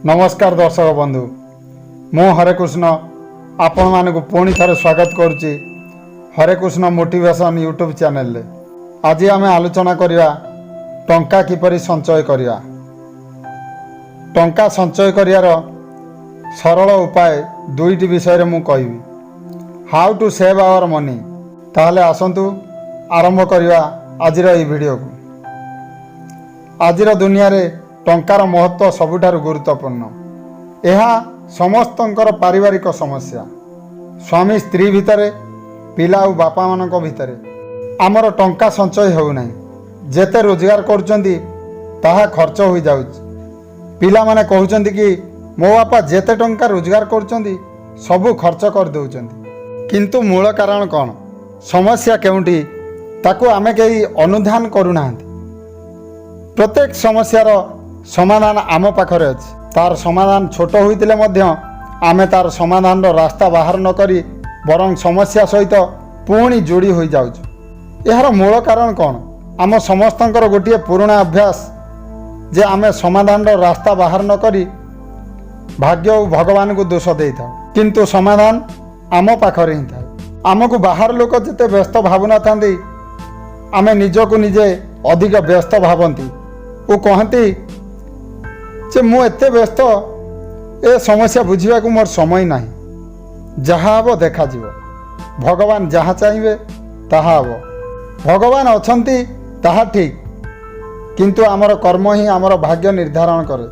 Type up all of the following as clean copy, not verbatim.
ନମସ୍କାର ଦର୍ଶକ ବନ୍ଧୁ, ମୁଁ ହରେକୃଷ୍ଣ ଆପଣମାନଙ୍କୁ ପୁଣି ଥରେ ସ୍ୱାଗତ କରୁଛି ହରେକୃଷ୍ଣ ମୋଟିଭେସନ୍ ୟୁଟ୍ୟୁବ୍ ଚ୍ୟାନେଲରେ। ଆଜି ଆମେ ଆଲୋଚନା କରିବା ଟଙ୍କା କିପରି ସଞ୍ଚୟ କରିବା। ଟଙ୍କା ସଞ୍ଚୟ କରିବାର ସରଳ ଉପାୟ ଦୁଇଟି ବିଷୟରେ ମୁଁ କହିବି। How to save our money. ତାହେଲେ ଆସନ୍ତୁ ଆରମ୍ଭ କରିବା ଆଜିର ଏହି ଭିଡ଼ିଓକୁ। ଆଜିର ଦୁନିଆରେ ଟଙ୍କାର ମହତ୍ତ୍ୱ ସବୁଠାରୁ ଗୁରୁତ୍ୱପୂର୍ଣ୍ଣ। ଏହା ସମସ୍ତଙ୍କର ପାରିବାରିକ ସମସ୍ୟା। ସ୍ୱାମୀ ସ୍ତ୍ରୀ ଭିତରେ, ପିଲା ଆଉ ବାପାମାନଙ୍କ ଭିତରେ ଆମର ଟଙ୍କା ସଞ୍ଚୟ ହେଉନାହିଁ। ଯେତେ ରୋଜଗାର କରୁଛନ୍ତି, ତାହା ଖର୍ଚ୍ଚ ହୋଇଯାଉଛି। ପିଲାମାନେ କହୁଛନ୍ତି କି ମୋ ବାପା ଯେତେ ଟଙ୍କା ରୋଜଗାର କରୁଛନ୍ତି, ସବୁ ଖର୍ଚ୍ଚ କରିଦେଉଛନ୍ତି। କିନ୍ତୁ ମୂଳ କାରଣ କ'ଣ, ସମସ୍ୟା କେଉଁଠି, ତାକୁ ଆମେ କେହି ଅନୁଧ୍ୟାନ କରୁନାହାନ୍ତି। ପ୍ରତ୍ୟେକ ସମସ୍ୟାର ସମାଧାନ ଆମ ପାଖରେ ଅଛି। ତାର ସମାଧାନ ଛୋଟ ହୋଇଥିଲେ ମଧ୍ୟ ଆମେ ତାର ସମାଧାନର ରାସ୍ତା ବାହାର ନ କରି ବରଂ ସମସ୍ୟା ସହିତ ପୁଣି ଯୋଡ଼ି ହୋଇଯାଉଛୁ। ଏହାର ମୂଳ କାରଣ କ'ଣ? ଆମ ସମସ୍ତଙ୍କର ଗୋଟିଏ ପୁରୁଣା ଅଭ୍ୟାସ ଯେ ଆମେ ସମାଧାନର ରାସ୍ତା ବାହାର ନ କରି ଭାଗ୍ୟ ଓ ଭଗବାନଙ୍କୁ ଦୋଷ ଦେଇଥାଉ। କିନ୍ତୁ ସମାଧାନ ଆମ ପାଖରେ ହିଁ ଥାଏ। ଆମକୁ ବାହାର ଲୋକ ଯେତେ ବ୍ୟସ୍ତ ଭାବୁନଥାନ୍ତି, ଆମେ ନିଜକୁ ନିଜେ ଅଧିକ ବ୍ୟସ୍ତ ଭାବନ୍ତି ଓ କହନ୍ତି ଯେ ମୁଁ ଏତେ ବ୍ୟସ୍ତ, ଏ ସମସ୍ୟା ବୁଝିବାକୁ ମୋର ସମୟ ନାହିଁ। ଯାହା ହେବ ଦେଖାଯିବ, ଭଗବାନ ଯାହା ଚାହିଁବେ ତାହା ହେବ। ଭଗବାନ ଅଛନ୍ତି, ତାହା ଠିକ୍, କିନ୍ତୁ ଆମର କର୍ମ ହିଁ ଆମର ଭାଗ୍ୟ ନିର୍ଦ୍ଧାରଣ କରେ।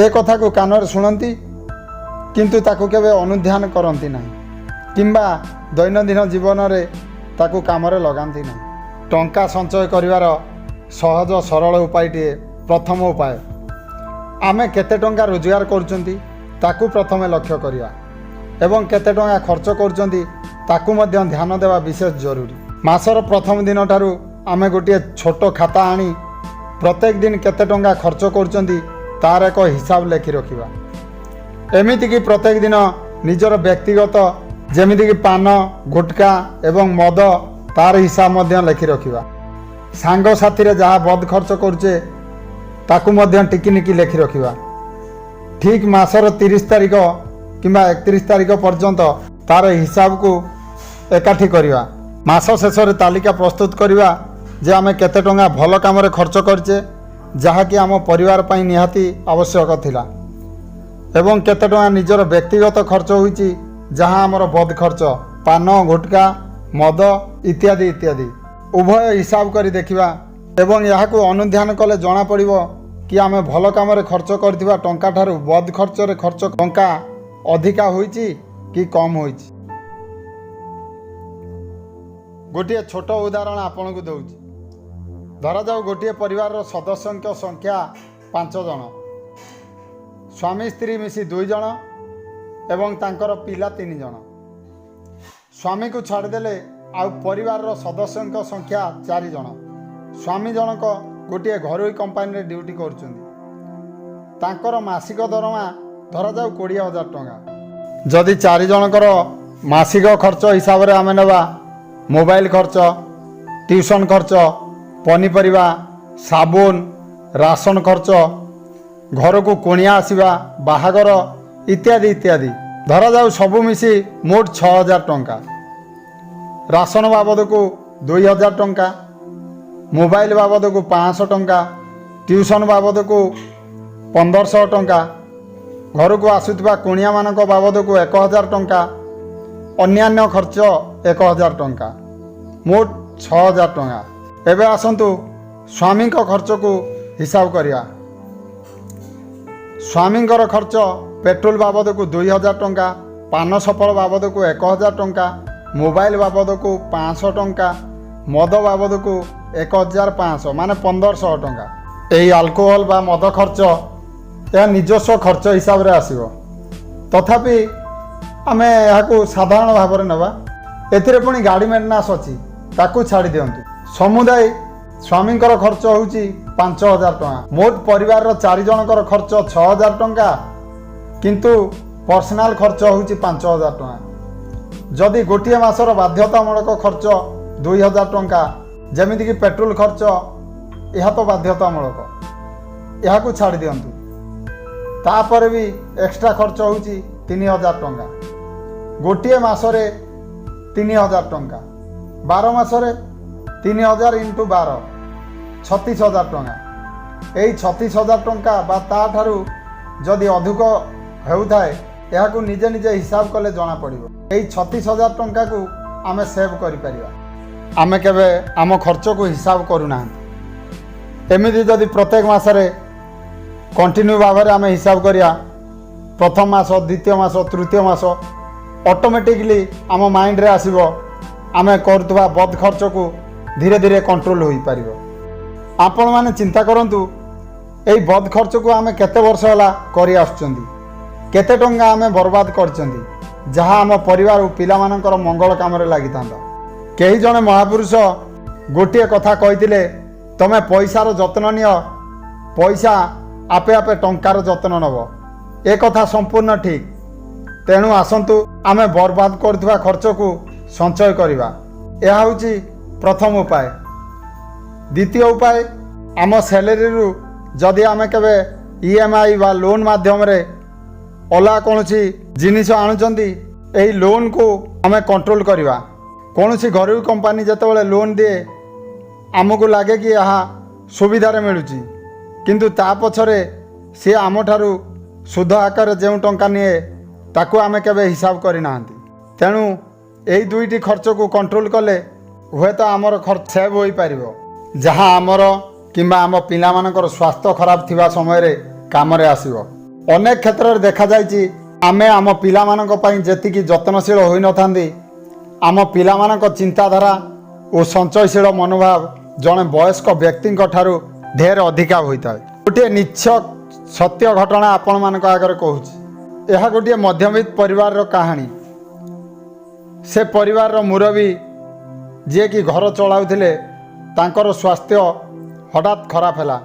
ଏ କଥାକୁ କାନରେ ଶୁଣନ୍ତି, କିନ୍ତୁ ତାକୁ କେବେ ଅନୁଧ୍ୟାନ କରନ୍ତି ନାହିଁ କିମ୍ବା ଦୈନନ୍ଦିନ ଜୀବନରେ ତାକୁ କାମରେ ଲଗାନ୍ତି ନାହିଁ। ଟଙ୍କା ସଞ୍ଚୟ କରିବାର ସହଜ ସରଳ ଉପାୟଟିଏ। ପ୍ରଥମ ଉପାୟ, ଆମେ କେତେ ଟଙ୍କା ରୋଜଗାର କରୁଛନ୍ତି, ତାକୁ ପ୍ରଥମେ ଲକ୍ଷ୍ୟ କରିବା ଏବଂ କେତେ ଟଙ୍କା ଖର୍ଚ୍ଚ କରୁଛନ୍ତି, ତାକୁ ମଧ୍ୟ ଧ୍ୟାନ ଦେବା ବିଶେଷ ଜରୁରୀ। ମାସର ପ୍ରଥମ ଦିନଠାରୁ ଆମେ ଗୋଟିଏ ଛୋଟ ଖାତା ଆଣି ପ୍ରତ୍ୟେକ ଦିନ କେତେ ଟଙ୍କା ଖର୍ଚ୍ଚ କରୁଛନ୍ତି, ତାର ଏକ ହିସାବ ଲେଖି ରଖିବା। ଏମିତିକି ପ୍ରତ୍ୟେକ ଦିନ ନିଜର ବ୍ୟକ୍ତିଗତ, ଯେମିତିକି ପାନ, ଗୁଟକା ଏବଂ ମଦ, ତାର ହିସାବ ମଧ୍ୟ ଲେଖି ରଖିବା। ସାଙ୍ଗସାଥିରେ ଯାହା ବଦ ଖର୍ଚ୍ଚ କରୁଛେ, ତାକୁ ମଧ୍ୟ ଟିକିନିକି ଲେଖି ରଖିବା। ଠିକ୍ ମାସର 30 ତାରିଖ କିମ୍ବା 31 ତାରିଖ ପର୍ଯ୍ୟନ୍ତ ତାର ହିସାବକୁ ଏକାଠି କରିବା। ମାସ ଶେଷରେ ତାଲିକା ପ୍ରସ୍ତୁତ କରିବା ଯେ ଆମେ କେତେ ଟଙ୍କା ଭଲ କାମରେ ଖର୍ଚ୍ଚ କରିଛେ, ଯାହାକି ଆମ ପରିବାର ପାଇଁ ନିହାତି ଆବଶ୍ୟକ ଥିଲା, ଏବଂ କେତେ ଟଙ୍କା ନିଜର ବ୍ୟକ୍ତିଗତ ଖର୍ଚ୍ଚ ହୋଇଛି, ଯାହା ଆମର ବଦ ଖର୍ଚ୍ଚ, ପାନ, ଗୁଟକା, ମଦ ଇତ୍ୟାଦି ଇତ୍ୟାଦି। ଉଭୟ ହିସାବ କରି ଦେଖିବା ଏବଂ ଏହାକୁ ଅନୁଧ୍ୟାନ କଲେ ଜଣାପଡ଼ିବ କି ଆମେ ଭଲ କାମରେ ଖର୍ଚ୍ଚ କରିଥିବା ଟଙ୍କା ଠାରୁ ବଦ ଖର୍ଚ୍ଚରେ ଖର୍ଚ୍ଚ ଟଙ୍କା ଅଧିକା ହୋଇଛି କି କମ୍ ହୋଇଛି। ଗୋଟିଏ ଛୋଟ ଉଦାହରଣ ଆପଣଙ୍କୁ ଦେଉଛି। ଧରାଯାଉ ଗୋଟିଏ ପରିବାରର ସଦସ୍ୟଙ୍କ ସଂଖ୍ୟା ପାଞ୍ଚ ଜଣ। ସ୍ୱାମୀ ସ୍ତ୍ରୀ ମିଶି ଦୁଇ ଜଣ ଏବଂ ତାଙ୍କର ପିଲା ତିନି ଜଣ। ସ୍ୱାମୀକୁ ଛାଡ଼ିଦେଲେ ଆଉ ପରିବାରର ସଦସ୍ୟଙ୍କ ସଂଖ୍ୟା ଚାରି ଜଣ। ସ୍ୱାମୀ ଜଣକ ଗୋଟିଏ ଘରୋଇ କମ୍ପାନୀରେ ଡ୍ୟୁଟି କରୁଛନ୍ତି। ତାଙ୍କର ମାସିକ ଦରମା ଧରାଯାଉ 20,000 ଟଙ୍କା। ଯଦି ଚାରି ଜଣଙ୍କର ମାସିକ ଖର୍ଚ୍ଚ ହିସାବରେ ଆମେ ନେବା, ମୋବାଇଲ ଖର୍ଚ୍ଚ, ଟ୍ୟୁସନ୍ ଖର୍ଚ୍ଚ, ପନିପରିବା, ସାବୁନ, ରାସନ ଖର୍ଚ୍ଚ, ଘରକୁ କୁଣିଆ ଆସିବା, ବାହାଘର ଇତ୍ୟାଦି ଇତ୍ୟାଦି, ଧରାଯାଉ ସବୁ ମିଶି ମୋଟ 6,000 ଟଙ୍କା। ରାସନ ବାବଦକୁ 2,000 ଟଙ୍କା, ମୋବାଇଲ ବାବଦକୁ 500 ଟଙ୍କା, ଟ୍ୟୁସନ୍ ବାବଦକୁ 1,500 ଟଙ୍କା, ଘରକୁ ଆସୁଥିବା କୁଣିଆମାନଙ୍କ ବାବଦକୁ 1,000 ଟଙ୍କା, ଅନ୍ୟାନ୍ୟ ଖର୍ଚ୍ଚ 1,000 ଟଙ୍କା, ମୋଟ 6,000 ଟଙ୍କା। ଏବେ ଆସନ୍ତୁ ସ୍ୱାମୀଙ୍କ ଖର୍ଚ୍ଚକୁ ହିସାବ କରିବା। ସ୍ୱାମୀଙ୍କର ଖର୍ଚ୍ଚ ପେଟ୍ରୋଲ ବାବଦକୁ 2,000 ଟଙ୍କା, ପାନ ସଫଳ ବାବଦକୁ 1,000 ଟଙ୍କା, ମୋବାଇଲ ବାବଦକୁ 500 ଟଙ୍କା, ମଦ ବାବଦକୁ 1,500, ମାନେ 1,500 ଟଙ୍କା। ଏହି ଆଲକୋହଲ ବା ମଦ ଖର୍ଚ୍ଚ, ଏହା ନିଜସ୍ୱ ଖର୍ଚ୍ଚ ହିସାବରେ ଆସିବ। ତଥାପି ଆମେ ଏହାକୁ ସାଧାରଣ ଭାବରେ ନେବା। ଏଥିରେ ପୁଣି ଗାଡ଼ି ମେଣ୍ଟେନାନ୍ସ ଅଛି, ତାକୁ ଛାଡ଼ି ଦିଅନ୍ତୁ। ସମୁଦାୟ ସ୍ୱାମୀଙ୍କର ଖର୍ଚ୍ଚ ହେଉଛି 5,000 ଟଙ୍କା। ମୋଟ ପରିବାରର ଚାରି ଜଣଙ୍କର ଖର୍ଚ୍ଚ 6,000 ଟଙ୍କା, କିନ୍ତୁ ପର୍ସନାଲ ଖର୍ଚ୍ଚ ହେଉଛି 5,000 ଟଙ୍କା। ଯଦି ଗୋଟିଏ ମାସର ବାଧ୍ୟତାମୂଳକ ଖର୍ଚ୍ଚ 2,000 ଟଙ୍କା, ଯେମିତିକି ପେଟ୍ରୋଲ ଖର୍ଚ୍ଚ, ଏହା ତ ବାଧ୍ୟତାମୂଳକ, ଏହାକୁ ଛାଡ଼ି ଦିଅନ୍ତୁ। ତାପରେ ବି ଏକ୍ସଟ୍ରା ଖର୍ଚ୍ଚ ହେଉଛି 3000 ଟଙ୍କା। ଗୋଟିଏ ମାସରେ 3000 ଟଙ୍କା, 12 ମାସରେ 3000 ଇଣ୍ଟୁ 12, 36,000 ଟଙ୍କା। ଏଇ 36,000 ଟଙ୍କା ବା ତା'ଠାରୁ ଯଦି ଅଧିକ ହେଉଥାଏ, ଏହାକୁ ନିଜେ ନିଜେ ହିସାବ କଲେ ଜଣାପଡ଼ିବ। ଏଇ 36,000 ଟଙ୍କାକୁ ଆମେ ସେଭ୍ କରିପାରିବା। ଆମେ କେବେ ଆମ ଖର୍ଚ୍ଚକୁ ହିସାବ କରୁନାହାନ୍ତି। ଏମିତି ଯଦି ପ୍ରତ୍ୟେକ ମାସରେ କଣ୍ଟିନ୍ୟୁ ଭାବରେ ଆମେ ହିସାବ କରିବା, ପ୍ରଥମ ମାସ, ଦ୍ୱିତୀୟ ମାସ, ତୃତୀୟ ମାସ, ଅଟୋମେଟିକଲି ଆମ ମାଇଣ୍ଡରେ ଆସିବ, ଆମେ କରୁଥିବା ବଦ ଖର୍ଚ୍ଚକୁ ଧୀରେ ଧୀରେ କଣ୍ଟ୍ରୋଲ ହୋଇପାରିବ। ଆପଣମାନେ ଚିନ୍ତା କରନ୍ତୁ, ଏଇ ବଦ ଖର୍ଚ୍ଚକୁ ଆମେ କେତେ ବର୍ଷ ହେଲା କରି ଆସୁଛନ୍ତି, କେତେ ଟଙ୍କା ଆମେ ବର୍ବାଦ କରିଛନ୍ତି, ଯାହା ଆମ ପରିବାର ଓ ପିଲାମାନଙ୍କର ମଙ୍ଗଳ କାମରେ ଲାଗିଥାନ୍ତା। କେହି ଜଣେ ମହାପୁରୁଷ ଗୋଟିଏ କଥା କହିଥିଲେ, "ତମେ ପଇସାର ଯତ୍ନ ନିଅ, ପଇସା ଆପେ ଆପେ ଟଙ୍କାର ଯତ୍ନ ନେବ।" ଏ କଥା ସମ୍ପୂର୍ଣ୍ଣ ଠିକ୍। ତେଣୁ ଆସନ୍ତୁ, ଆମେ ବର୍ବାଦ କରୁଥିବା ଖର୍ଚ୍ଚକୁ ସଞ୍ଚୟ କରିବା। ଏହା ହେଉଛି ପ୍ରଥମ ଉପାୟ। ଦ୍ୱିତୀୟ ଉପାୟ, ଆମ ସ୍ୟାଲେରୀରୁ ଯଦି ଆମେ କେବେ ଇଏମ୍ଆଇ ବା ଲୋନ୍ ମାଧ୍ୟମରେ ଅଲଗା କୌଣସି ଜିନିଷ ଆଣୁଛନ୍ତି, ଏହି ଲୋନ୍କୁ ଆମେ କଣ୍ଟ୍ରୋଲ କରିବା। କୌଣସି ଘରୋଇ କମ୍ପାନୀ ଯେତେବେଳେ ଲୋନ୍ ଦିଏ, ଆମକୁ ଲାଗେ କି ଏହା ସୁବିଧାରେ ମିଳୁଛି। କିନ୍ତୁ ତା ପଛରେ ସିଏ ଆମଠାରୁ ସୁଧ ଆକାରରେ ଯେଉଁ ଟଙ୍କା ନିଏ, ତାକୁ ଆମେ କେବେ ହିସାବ କରିନାହାନ୍ତି। ତେଣୁ ଏଇ ଦୁଇଟି ଖର୍ଚ୍ଚକୁ କଣ୍ଟ୍ରୋଲ କଲେ ହୁଏତ ଆମର ଖର୍ଚ୍ଚ ସେଭ୍ ହୋଇପାରିବ, ଯାହା ଆମର କିମ୍ବା ଆମ ପିଲାମାନଙ୍କର ସ୍ୱାସ୍ଥ୍ୟ ଖରାପ ଥିବା ସମୟରେ କାମରେ ଆସିବ। ଅନେକ କ୍ଷେତ୍ରରେ ଦେଖାଯାଇଛି, ଆମେ ଆମ ପିଲାମାନଙ୍କ ପାଇଁ ଯେତିକି ଯତ୍ନଶୀଳ ହୋଇନଥାନ୍ତି, ଆମ ପିଲାମାନଙ୍କ ଚିନ୍ତାଧାରା ଓ ସଞ୍ଚୟଶୀଳ ମନୋଭାବ ଜଣେ ବୟସ୍କ ବ୍ୟକ୍ତିଙ୍କ ଠାରୁ ଢେର ଅଧିକା ହୋଇଥାଏ। ଗୋଟିଏ ନିଚ୍ଛକ ସତ୍ୟ ଘଟଣା ଆପଣମାନଙ୍କ ଆଗରେ କହୁଛି। ଏହା ଗୋଟିଏ ମଧ୍ୟବିତ୍ତ ପରିବାରର କାହାଣୀ। ସେ ପରିବାରର ମୁରବୀ, ଯିଏକି ଘର ଚଳାଉଥିଲେ, ତାଙ୍କର ସ୍ୱାସ୍ଥ୍ୟ ହଠାତ୍ ଖରାପ ହେଲା।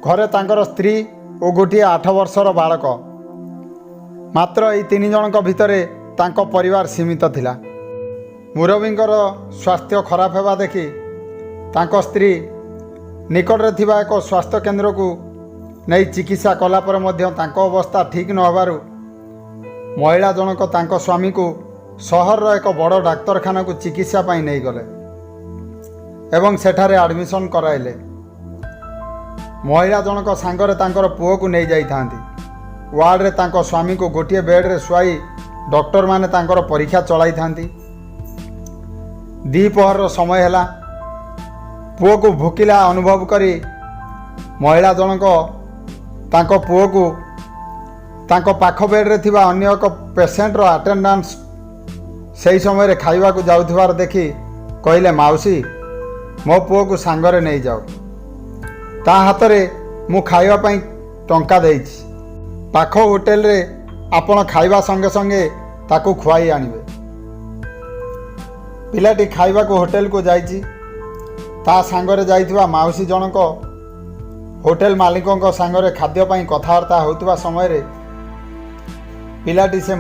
ଘରେ ତାଙ୍କର ସ୍ତ୍ରୀ ଓ ଗୋଟିଏ 8 ବର୍ଷର ବାଳକ। ମାତ୍ର ଏଇ ତିନି ଜଣଙ୍କ ଭିତରେ ତାଙ୍କ ପରିବାର ସୀମିତ ଥିଲା। ମୁରବୀଙ୍କର ସ୍ୱାସ୍ଥ୍ୟ ଖରାପ ହେବା ଦେଖି ତାଙ୍କ ସ୍ତ୍ରୀ ନିକଟରେ ଥିବା ଏକ ସ୍ୱାସ୍ଥ୍ୟ କେନ୍ଦ୍ରକୁ ନେଇ ଚିକିତ୍ସା କଲା ପରେ ମଧ୍ୟ ତାଙ୍କ ଅବସ୍ଥା ଠିକ୍ ନ ହେବାରୁ ମହିଳା ଜଣକ ତାଙ୍କ ସ୍ୱାମୀକୁ ସହରର ଏକ ବଡ଼ ଡାକ୍ତରଖାନାକୁ ଚିକିତ୍ସା ପାଇଁ ନେଇଗଲେ ଏବଂ ସେଠାରେ ଆଡ଼ମିସନ୍ କରାଇଲେ। ମହିଳା ଜଣକ ସାଙ୍ଗରେ ତାଙ୍କର ପୁଅକୁ ନେଇଯାଇଥାନ୍ତି। ୱାର୍ଡ଼ରେ ତାଙ୍କ ସ୍ୱାମୀକୁ ଗୋଟିଏ ବେଡ଼୍ରେ ଶୁଆଇ ଡକ୍ଟରମାନେ ତାଙ୍କର ପରୀକ୍ଷା ଚଳାଇଥାନ୍ତି। ଦ୍ୱିପହରର ସମୟ ହେଲା। ପୁଅକୁ ଭୋକିଲା ଅନୁଭବ କରି ମହିଳା ଜଣକ ତାଙ୍କ ପୁଅକୁ ତାଙ୍କ ପାଖ ବେଡ଼୍ରେ ଥିବା ଅନ୍ୟ ଏକ ପେସେଣ୍ଟର ଆଟେଣ୍ଡାଣ୍ଟ ସେହି ସମୟରେ ଖାଇବାକୁ ଯାଉଥିବାର ଦେଖି କହିଲେ, "ମାଉସୀ, ମୋ ପୁଅକୁ ସାଙ୍ଗରେ ନେଇଯାଅ। ତା ହାତରେ ମୁଁ ଖାଇବା ପାଇଁ ଟଙ୍କା ଦେଇଛି। ପାଖ ହୋଟେଲରେ ଆପଣ ଖାଇବା ସଙ୍ଗେ ସଙ୍ଗେ ତାକୁ ଖୁଆଇ ଆଣିବେ।" ପିଲାଟି ଖାଇବାକୁ ହୋଟେଲକୁ ଯାଇଛି। ତା ସାଙ୍ଗରେ ଯାଇଥିବା ମାଉସୀ ଜଣକ ହୋଟେଲ ମାଲିକଙ୍କ ସାଙ୍ଗରେ ଖାଦ୍ୟ ପାଇଁ କଥାବାର୍ତ୍ତା ହେଉଥିବା ସମୟରେ ପିଲାଟି ସେ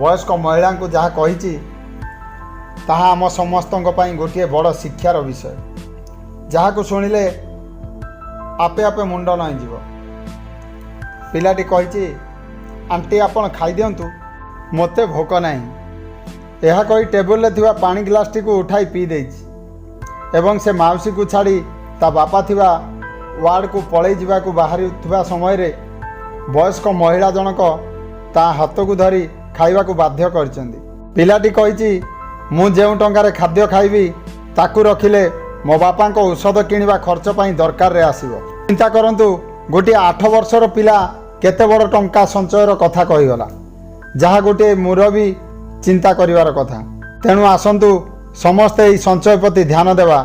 ବୟସ୍କ ମହିଳାଙ୍କୁ ଯାହା କହିଛି, ତାହା ଆମ ସମସ୍ତଙ୍କ ପାଇଁ ଗୋଟିଏ ବଡ଼ ଶିକ୍ଷାର ବିଷୟ, ଯାହାକୁ ଶୁଣିଲେ ଆପେ ଆପେ ମୁଣ୍ଡ ନଇଁଯିବ। ପିଲାଟି କହିଛି, "ଆଣ୍ଟି, ଆପଣ ଖାଇଦିଅନ୍ତୁ, ମୋତେ ଭୋକ ନାହିଁ।" ଏହା କହି ଟେବୁଲରେ ଥିବା ପାଣି ଗ୍ଲାସଟିକୁ ଉଠାଇ ପିଇ ଦେଇଛି ଏବଂ ସେ ମାଉସୀକୁ ଛାଡ଼ି ତା ବାପା ଥିବା ୱାର୍ଡ଼କୁ ପଳେଇ ଯିବାକୁ ବାହାରିଥିବା ସମୟରେ ବୟସ୍କ ମହିଳା ଜଣକ ତା ହାତକୁ ଧରି ଖାଇବାକୁ ବାଧ୍ୟ କରିଛନ୍ତି। ପିଲାଟି କହିଛି, "ମୁଁ ଯେଉଁ ଟଙ୍କାରେ ଖାଦ୍ୟ ଖାଇବି, ତାକୁ ରଖିଲେ ମୋ ବାପାଙ୍କ ଔଷଧ କିଣିବା ଖର୍ଚ୍ଚ ପାଇଁ ଦରକାରରେ ଆସିବ।" ଚିନ୍ତା କରନ୍ତୁ, ଗୋଟିଏ 8 ବର୍ଷର ପିଲା କେତେ ବଡ଼ ଟଙ୍କା ସଞ୍ଚୟର କଥା କହିଗଲା, ଯାହା ଗୋଟିଏ ମୁରବୀ ଚିନ୍ତା କରିବାର କଥା। ତେଣୁ ଆସନ୍ତୁ, ସମସ୍ତେ ଏହି ସଞ୍ଚୟ ପ୍ରତି ଧ୍ୟାନ ଦେବା,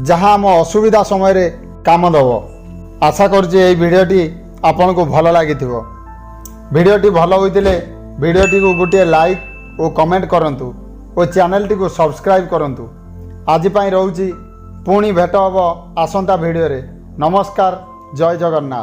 ଯାହା ଆମ ଅସୁବିଧା ସମୟରେ କାମ ଦେବ। ଆଶା କରୁଛି ଏହି ଭିଡ଼ିଓଟି ଆପଣଙ୍କୁ ଭଲ ଲାଗିଥିବ। ଭିଡ଼ିଓଟି ଭଲ ହୋଇଥିଲେ ଭିଡ଼ିଓଟିକୁ ଗୋଟିଏ ଲାଇକ୍ ଓ କମେଣ୍ଟ କରନ୍ତୁ ଓ ଚ୍ୟାନେଲଟିକୁ ସବସ୍କ୍ରାଇବ୍ କରନ୍ତୁ। ଆଜି ପାଇଁ ରହୁଛି। ପୁଣି ଭେଟ ହେବ ଆସନ୍ତା ଭିଡ଼ିଓରେ। ନମସ୍କାର, ଜୟ ଜଗନ୍ନାଥ।